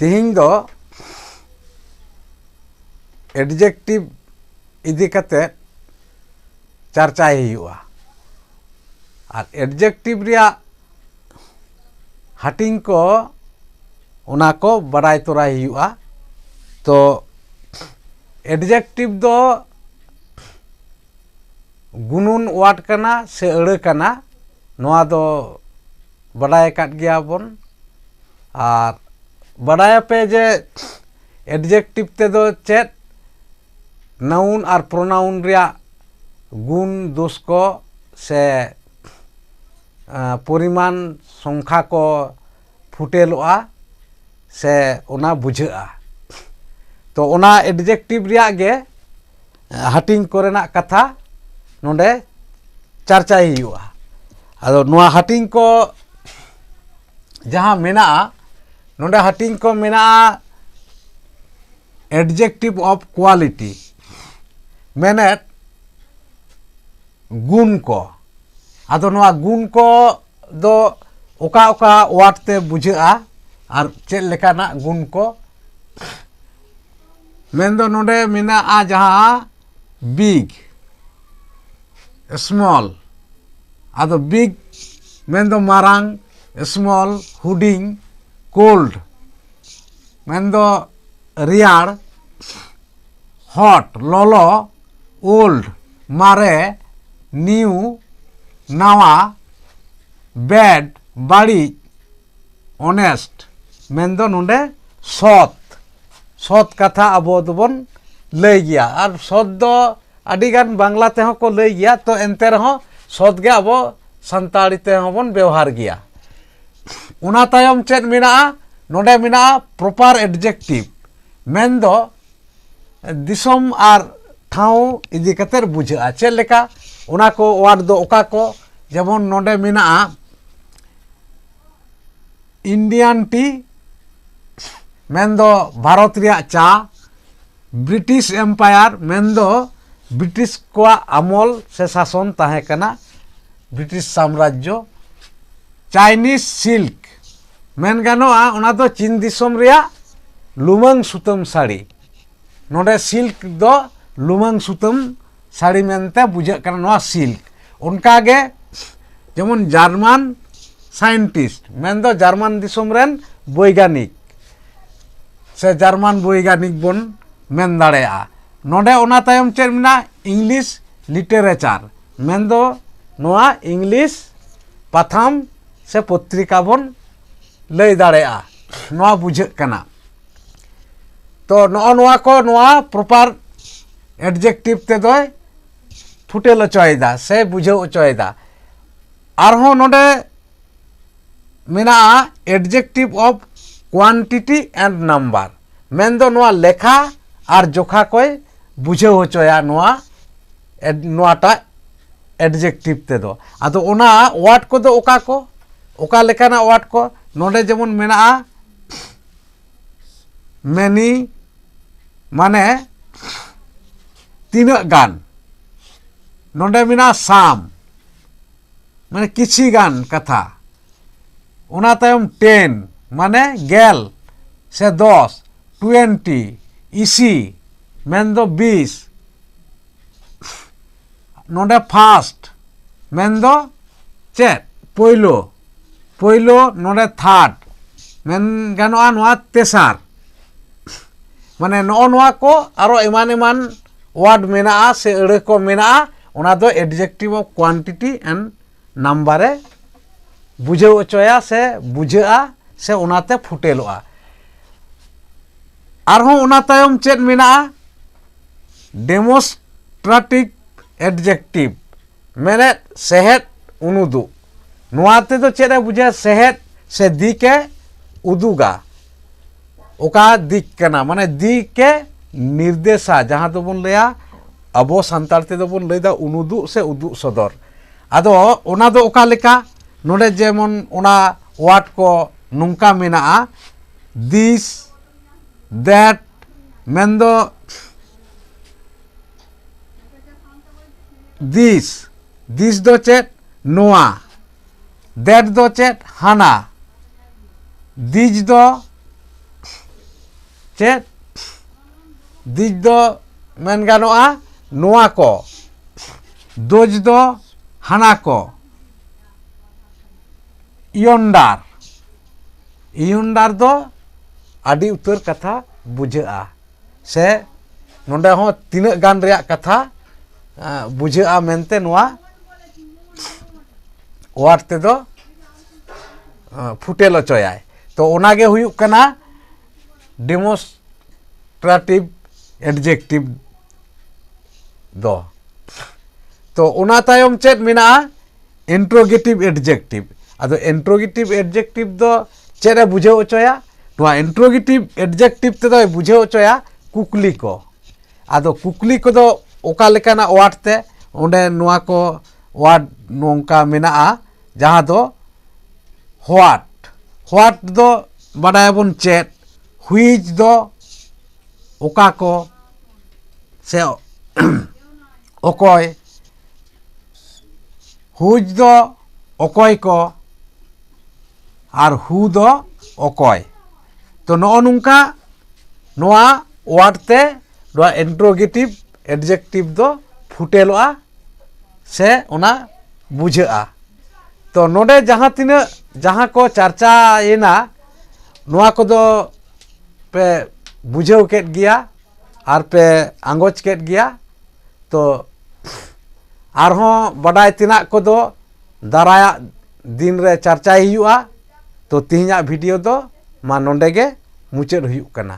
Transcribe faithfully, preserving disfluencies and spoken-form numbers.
ᱛᱮᱦᱮᱧ ᱫᱚ adjective ᱤᱫᱤ ᱠᱟᱛᱮ ᱪᱟᱨᱪᱟᱭ ᱦᱩᱭᱩᱜᱼᱟ᱾ ᱟᱨ adjective ᱨᱮᱭᱟᱜ ᱦᱟᱹᱴᱤᱧ ᱠᱚ, ᱚᱱᱟ ᱠᱚ ᱵᱟᱰᱟᱭ ᱛᱚᱨᱟᱭ ᱦᱩᱭᱩᱜᱼᱟ᱾ ᱛᱚ adjective ᱫᱚ ᱜᱩᱱᱩᱱ word ᱠᱟᱱᱟ ᱥᱮ ᱟᱹᱲᱟᱹ ᱠᱟᱱᱟ, ᱱᱚᱣᱟ ᱫᱚ ᱵᱟᱰᱟᱭ ᱟᱠᱟᱫ ᱜᱮᱭᱟ ᱵᱚᱱ᱾ ᱟᱨ ᱵᱟᱰᱟᱭᱟᱯᱮ ᱡᱮ adjective ᱛᱮᱫᱚ ᱪᱮᱫ noun ᱟᱨ pronoun ᱨᱮᱭᱟᱜ ᱜᱩᱱ ᱫᱳᱥ ᱠᱚ ᱥᱮ ᱯᱚᱨᱤᱢᱟᱱ ᱥᱚᱝᱠᱷᱟ ᱠᱚ ᱯᱷᱩᱴᱮᱞᱚᱜᱼᱟ ᱥᱮ ᱚᱱᱟ ᱵᱩᱡᱷᱟᱹᱜᱼᱟ᱾ ᱛᱚ ᱚᱱᱟ adjective ᱨᱮᱭᱟᱜ ᱜᱮ ᱦᱟᱹᱴᱤᱧ ᱠᱚᱨᱮᱱᱟᱜ ᱠᱟᱛᱷᱟ ᱱᱚᱰᱮ ᱪᱟᱨᱪᱟᱭ ᱦᱩᱭᱩᱜᱼᱟ᱾ ᱟᱫᱚ ᱱᱚᱣᱟ ᱦᱟᱹᱴᱤᱧ ᱠᱚ ᱡᱟᱦᱟᱸ ᱢᱮᱱᱟᱜᱼᱟ, ᱱᱚᱰᱮ ᱦᱟᱹᱴᱤᱧ ᱠᱚ ᱢᱮᱱᱟᱜᱼᱟ adjective of quality, ᱢᱮᱱᱮᱫ ᱜᱩᱱ ᱠᱚ᱾ ᱟᱫᱚ ᱱᱚᱣᱟ ᱜᱩᱱ ᱠᱚ ᱫᱚ ᱚᱠᱟ ᱚᱠᱟ word ᱛᱮ ᱵᱩᱡᱷᱟᱹᱜᱼᱟ ᱟᱨ ᱪᱮᱫ ᱞᱮᱠᱟᱱᱟᱜ ᱜᱩᱱ ᱠᱚ? ᱢᱮᱱᱫᱚ ᱱᱚᱰᱮ ᱢᱮᱱᱟᱜᱼᱟ ᱡᱟᱦᱟᱸ big, small, ᱟᱫᱚ big ᱢᱮᱱᱫᱚ ᱢᱟᱨᱟᱝ, small ᱦᱩᱰᱤᱧ, cold ᱢᱮᱱᱫᱚ ᱨᱮᱭᱟᱲ, hot ᱞᱚᱞᱚ, old ᱢᱟᱨᱮ, new ᱱᱟᱣᱟ, bad ᱵᱟᱹᱲᱤᱡ, honest ᱢᱮᱱᱫᱚ ᱱᱚᱰᱮ ᱥᱚᱛ᱾ ᱥᱚᱛ ᱠᱟᱛᱷᱟ ᱟᱵᱚ ᱫᱚᱵᱚᱱ ᱞᱟᱹᱭ ᱜᱮᱭᱟ᱾ ᱟᱨ ᱥᱚᱛ ᱫᱚ ᱟᱹᱰᱤᱜᱟᱱ ᱵᱟᱝᱞᱟ ᱛᱮᱦᱚᱸ ᱠᱚ ᱞᱟᱹᱭ ᱜᱮᱭᱟ, ᱛᱚ ᱮᱱᱛᱮ ᱨᱮᱦᱚᱸ ᱥᱚᱛ ᱜᱮ ᱟᱵᱚ ᱥᱟᱱᱛᱟᱲᱤ ᱛᱮᱦᱚᱸ ᱵᱚᱱ ᱵᱮᱣᱦᱟᱨ ᱜᱮᱭᱟ᱾ ᱚᱱᱟ ᱛᱟᱭᱚᱢ ᱪᱮᱫ ᱢᱮᱱᱟᱜᱼᱟ? ᱱᱚᱰᱮ ᱢᱮᱱᱟᱜᱼᱟ proper adjective, ᱢᱮᱱᱫᱚ ᱫᱤᱥᱚᱢ ᱟᱨ ᱴᱷᱟᱶ ᱤᱫᱤ ᱠᱟᱛᱮᱫ ᱵᱩᱡᱷᱟᱹᱜᱼᱟ᱾ ᱪᱮᱫ ᱞᱮᱠᱟ? ᱚᱱᱟ ᱠᱚ word ᱫᱚ ᱚᱠᱟ ᱠᱚ? ᱡᱮᱢᱚᱱ ᱱᱚᱰᱮ ᱢᱮᱱᱟᱜᱼᱟ Indian tea, ᱢᱮᱱᱫᱚ ᱵᱷᱟᱨᱚᱛ ᱨᱮᱭᱟᱜ ᱪᱟ, British Empire, ᱢᱮᱱᱫᱚ ᱵᱨᱤᱴᱤᱥ ᱠᱚᱣᱟᱜ ᱟᱢᱚᱞ ᱥᱮ ᱥᱟᱥᱚᱱ ᱛᱟᱦᱮᱸ ᱠᱟᱱᱟ, ᱵᱨᱤᱴᱤᱥ ᱥᱟᱢᱨᱟᱡᱽᱡᱚ, Chinese silk, ᱢᱮᱱ ᱜᱟᱱᱚᱜᱼᱟ, ᱚᱱᱟ ᱫᱚ ᱪᱤᱱ ᱫᱤᱥᱚᱢ ᱨᱮᱭᱟᱜ ᱞᱩᱢᱟᱹᱝ ᱥᱩᱛᱟᱹᱢ ᱥᱟᱹᱲᱤ᱾ ᱱᱚᱰᱮ ᱥᱤᱞᱠ ᱫᱚ ᱞᱩᱢᱟᱹᱝ ᱥᱩᱛᱟᱹᱢ ᱥᱟᱹᱲᱤ ᱢᱮᱱᱛᱮ ᱵᱩᱡᱷᱟᱹᱜ ᱠᱟᱱᱟ, ᱱᱚᱣᱟ ᱥᱤᱞᱠ᱾ ᱚᱱᱠᱟᱜᱮ ᱡᱮᱢᱚᱱ ᱡᱟᱨᱢᱟᱱ ᱥᱟᱭᱮᱱᱴᱤᱥᱴ, ᱢᱮᱱᱫᱚ ᱡᱟᱨᱢᱟᱱ ᱫᱤᱥᱚᱢ ᱨᱮᱱ ᱵᱳᱭᱜᱟᱱᱤᱠ ᱥᱮ ᱡᱟᱨᱢᱟᱱ ᱵᱳᱭᱜᱟᱱᱤᱠ ᱵᱚᱱ ᱢᱮᱱ ᱫᱟᱲᱮᱭᱟᱜᱼᱟ᱾ ᱱᱚᱰᱮ ᱚᱱᱟ ᱛᱟᱭᱚᱢ ᱪᱮᱫ ᱢᱮᱱᱟᱜᱼᱟ? ᱤᱝᱞᱤᱥ ᱞᱤᱴᱟᱨᱮᱪᱟᱨ, ᱢᱮᱱᱫᱚ ᱱᱚᱣᱟ ᱤᱝᱞᱤᱥ ᱯᱟᱛᱷᱟᱢ ᱥᱮ ᱯᱚᱛᱨᱤᱠᱟ ᱵᱚᱱ ᱞᱟᱹᱭ ᱫᱟᱲᱮᱭᱟᱜᱼᱟ, ᱱᱚᱣᱟ ᱵᱩᱡᱷᱟᱹᱜ ᱠᱟᱱᱟ᱾ ᱛᱚ ᱱᱚᱜᱼᱚ ᱱᱚᱣᱟ ᱠᱚ, ᱱᱚᱣᱟ ᱯᱨᱚᱯᱟᱨ ᱮᱰᱡᱮᱠᱴᱤᱵᱷ ᱛᱮᱫᱚᱭ ᱯᱷᱩᱴᱮᱞ ᱦᱚᱪᱚᱭᱮᱫᱟ ᱥᱮ ᱵᱩᱡᱷᱟᱹᱣ ᱦᱚᱪᱚᱭᱮᱫᱟ᱾ ᱟᱨᱦᱚᱸ ᱱᱚᱰᱮ ᱢᱮᱱᱟᱜᱼᱟ adjective of quantity and number, ᱢᱮᱱᱫᱚ ᱱᱚᱣᱟ ᱞᱮᱠᱷᱟ ᱟᱨ ᱡᱚᱠᱷᱟ ᱠᱚᱭ ᱵᱩᱡᱷᱟᱹᱣ ᱦᱚᱪᱚᱭᱟ ᱱᱚᱣᱟ ᱮᱰ- ᱱᱚᱣᱟᱴᱟᱜ ᱮᱰᱡᱮᱠᱴᱤᱵᱷ ᱛᱮᱫᱚ᱾ ᱟᱫᱚ ᱚᱱᱟ ᱣᱟᱨᱰ ᱠᱚᱫᱚ ᱚᱠᱟ ᱠᱚ, ᱚᱠᱟ ᱞᱮᱠᱟᱱᱟᱜ ᱣᱟᱨᱰ ᱠᱚ? ᱱᱚᱰᱮ ᱡᱮᱢᱚᱱ ᱢᱮᱱᱟᱜᱼᱟ ᱢᱮᱱᱤ, ᱢᱟᱱᱮ ᱛᱤᱱᱟᱹᱜ ᱜᱟᱱ᱾ ᱱᱚᱰᱮ ᱢᱮᱱᱟᱜᱼᱟ ᱥᱟᱢ, ᱢᱟᱱᱮ ᱠᱤᱪᱷᱤ ᱜᱟᱱ ᱠᱟᱛᱷᱟ᱾ ᱚᱱᱟ ᱛᱟᱭᱚᱢ ᱴᱮᱱ, ᱢᱟᱱᱮ ᱜᱮᱞ ᱥᱮ ᱫᱚᱥ᱾ ᱴᱩᱭᱮᱱᱴᱤ, ᱤᱥᱤ, ᱢᱮᱱᱫᱚ ᱵᱤᱥ᱾ ᱱᱚᱰᱮ ᱯᱷᱟᱥᱴ, ᱢᱮᱱᱫᱚ ᱪᱮᱫ? ᱯᱳᱭᱞᱳ᱾ ᱯᱳᱭᱞᱳ, ᱱᱚᱰᱮ ᱛᱷᱟᱨᱰ, ᱢᱮᱱ ᱜᱟᱱᱚᱜᱼᱟ ᱱᱚᱣᱟ ᱛᱮᱥᱟᱨ᱾ ᱢᱟᱱᱮ ᱱᱚᱜᱼᱚ ᱱᱚᱣᱟ ᱠᱚ ᱟᱨᱚ ᱮᱢᱟᱱ ᱮᱢᱟᱱ ᱣᱟᱨᱰ ᱢᱮᱱᱟᱜᱼᱟ ᱥᱮ ᱟᱹᱲᱟᱹ ᱠᱚ ᱢᱮᱱᱟᱜᱼᱟ, ᱚᱱᱟ ᱫᱚ adjective of quantity and number ᱮ ᱵᱩᱡᱷᱟᱹᱣ ᱦᱚᱪᱚᱭᱟ ᱥᱮ ᱵᱩᱡᱷᱟᱹᱜᱼᱟ ᱥᱮ ᱚᱱᱟᱛᱮ ᱯᱷᱩᱴᱮᱞᱚᱜᱼᱟ᱾ ᱟᱨᱦᱚᱸ ᱚᱱᱟ ᱛᱟᱭᱚᱢ ᱪᱮᱫ ᱢᱮᱱᱟᱜᱼᱟ? demonstrative adjective, ᱢᱮᱱᱮᱫ ᱥᱮᱦᱮᱫ ᱩᱱᱩᱫᱩᱜ᱾ ᱱᱚᱣᱟ ᱛᱮᱫᱚ ᱪᱮᱫ ᱮ ᱵᱩᱡᱷᱟᱹᱣᱟ? ᱥᱮᱦᱮᱫ ᱥᱮ ᱫᱤᱠ ᱮ ᱩᱫᱩᱜᱟ, ᱚᱠᱟ ᱫᱤᱠ ᱠᱟᱱᱟ, ᱢᱟᱱᱮ ᱫᱤᱠ ᱮ ᱱᱤᱨᱫᱮᱥᱟ, ᱡᱟᱦᱟᱸ ᱫᱚᱵᱚᱱ ᱞᱟᱹᱭᱟ, ᱟᱵᱚ ᱥᱟᱱᱛᱟᱲ ᱛᱮᱫᱚ ᱵᱚᱱ ᱞᱟᱹᱭᱫᱟ ᱩᱱᱩᱫᱩᱜ ᱥᱮ ᱩᱫᱩᱜ ᱥᱚᱫᱚᱨ᱾ ᱟᱫᱚ ᱚᱱᱟ ᱫᱚ ᱚᱠᱟ ᱞᱮᱠᱟ? ᱱᱚᱰᱮ ᱡᱮᱢᱚᱱ ᱚᱱᱟ ᱣᱟᱨᱰ ᱠᱚ ᱱᱚᱝᱠᱟ ᱢᱮᱱᱟᱜᱼᱟ, this, that, ᱢᱮᱱᱫᱚ this, this ᱫᱚ ᱪᱮᱫ? ᱱᱚᱣᱟ᱾ that ᱫᱚ ᱪᱮᱫ? ᱦᱟᱱᱟ᱾ ᱫᱤᱡ ᱫᱚ ᱪᱮᱫ? ᱫᱤᱡ ᱫᱚ ᱢᱮᱱ ᱜᱟᱱᱚᱜᱼᱟ ᱱᱚᱣᱟ ᱠᱚ᱾ ᱫᱳᱡ ᱫᱚ ᱦᱟᱱᱟ ᱠᱚ᱾ ᱤᱭᱚᱱᱰᱟᱨ, ᱤᱭᱚᱱᱰᱟᱨ ᱫᱚ ᱟᱹᱰᱤ ᱩᱛᱟᱹᱨ ᱠᱟᱛᱷᱟ ᱵᱩᱡᱷᱟᱹᱜᱼᱟ, ᱥᱮ ᱱᱚᱰᱮ ᱦᱚᱸ ᱛᱤᱱᱟᱹᱜ ᱜᱟᱱ ᱨᱮᱭᱟᱜ ᱠᱟᱛᱷᱟ ᱵᱩᱡᱷᱟᱹᱜᱼᱟ ᱢᱮᱱᱛᱮ ᱱᱚᱣᱟ ᱣᱟᱨᱰ ᱛᱮᱫᱚ ᱯᱷᱩᱴᱮᱞ ᱦᱚᱪᱚᱭᱟᱭ᱾ ᱛᱚ ᱚᱱᱟᱜᱮ ᱦᱩᱭᱩᱜ ᱠᱟᱱᱟ ᱰᱮᱢᱳᱱᱥᱴᱨᱮᱴᱤᱵᱷ ᱮᱰᱡᱮᱠᱴᱤᱵᱷ ᱫᱚ᱾ ᱛᱚ ᱚᱱᱟ ᱛᱟᱭᱚᱢ ᱪᱮᱫ ᱢᱮᱱᱟᱜᱼᱟ? ᱤᱱᱴᱨᱳᱜᱮᱴᱤᱵᱷ ᱮᱰᱡᱮᱠᱴᱤᱵᱷ᱾ ᱟᱫᱚ ᱤᱱᱴᱨᱳᱜᱮᱴᱤᱵᱷ ᱮᱰᱡᱮᱠᱴᱤᱵᱷ ᱫᱚ ᱪᱮᱫ ᱮ ᱵᱩᱡᱷᱟᱹᱣ ᱦᱚᱪᱚᱭᱟ? ᱱᱚᱣᱟ ᱤᱱᱴᱨᱳᱜᱮᱴᱤᱵᱷ ᱮᱰᱡᱮᱠᱴᱤᱵᱷ ᱛᱮᱫᱚᱭ ᱵᱩᱡᱷᱟᱹᱣ ᱦᱚᱪᱚᱭᱟ ᱠᱩᱠᱞᱤ ᱠᱚ᱾ ᱟᱫᱚ ᱠᱩᱠᱞᱤ ᱠᱚᱫᱚ ᱚᱠᱟ ᱞᱮᱠᱟᱱᱟᱜ ᱣᱟᱨᱰ ᱛᱮ? ᱚᱸᱰᱮ ᱱᱚᱣᱟ ᱠᱚ ᱣᱟᱨᱰ ᱱᱚᱝᱠᱟ ᱢᱮᱱᱟᱜᱼᱟ, ᱡᱟᱦᱟᱸ ᱫᱚ ᱦᱳᱣᱟᱴ᱾ ᱦᱳᱣᱟᱴ ᱫᱚ ᱵᱟᱰᱟᱭᱟᱵᱚᱱ ᱪᱮᱫ, ᱦᱩᱭᱤᱡ ᱫᱚ ᱚᱠᱟ ᱠᱚ ᱥᱮ ᱚᱠᱚᱭ, ᱦᱩᱭᱤᱡ ᱫᱚ ᱚᱠᱚᱭ ᱠᱚ, ᱟᱨ ᱦᱩ ᱫᱚ ᱚᱠᱚᱭ᱾ ᱛᱚ ᱱᱚᱜᱼᱚ ᱱᱚᱝᱠᱟ ᱱᱚᱣᱟ ᱣᱟᱨᱰ ᱛᱮ ᱱᱚᱣᱟ ᱤᱱᱴᱨᱳᱜᱮᱴᱤᱵᱷ ᱮᱰᱡᱮᱠᱴᱤᱵᱷ ᱫᱚ ᱯᱷᱩᱴᱮᱞᱚᱜᱼᱟ ᱥᱮ ᱚᱱᱟ ᱵᱩᱡᱷᱟᱹᱜᱼᱟ᱾ ᱛᱚ ᱱᱚᱰᱮ ᱡᱟᱦᱟᱸ ᱛᱤᱱᱟᱹᱜ ᱡᱟᱦᱟᱸ ᱠᱚ ᱪᱟᱨᱪᱟᱭᱮᱱᱟ, ᱱᱚᱣᱟ ᱠᱚᱫᱚ ᱯᱮ ᱵᱩᱡᱷᱟᱹᱣ ᱠᱮᱫ ᱜᱮᱭᱟ ᱟᱨ ᱯᱮ ᱟᱸᱜᱚᱪ ᱠᱮᱫ ᱜᱮᱭᱟ᱾ ᱛᱚ ᱟᱨᱦᱚᱸ ᱵᱟᱰᱟᱭ ᱛᱮᱱᱟᱜ ᱠᱚᱫᱚ ᱫᱟᱨᱟᱭᱟᱜ ᱫᱤᱱ ᱨᱮ ᱪᱟᱨᱪᱟᱭ ᱦᱩᱭᱩᱜᱼᱟ᱾ ᱛᱚ ᱛᱮᱦᱮᱧᱟᱜ ᱵᱷᱤᱰᱤᱭᱳ ᱫᱚ ᱢᱟ ᱱᱚᱰᱮ ᱜᱮ ᱢᱩᱪᱟᱹᱫ ᱦᱩᱭᱩᱜ ᱠᱟᱱᱟ᱾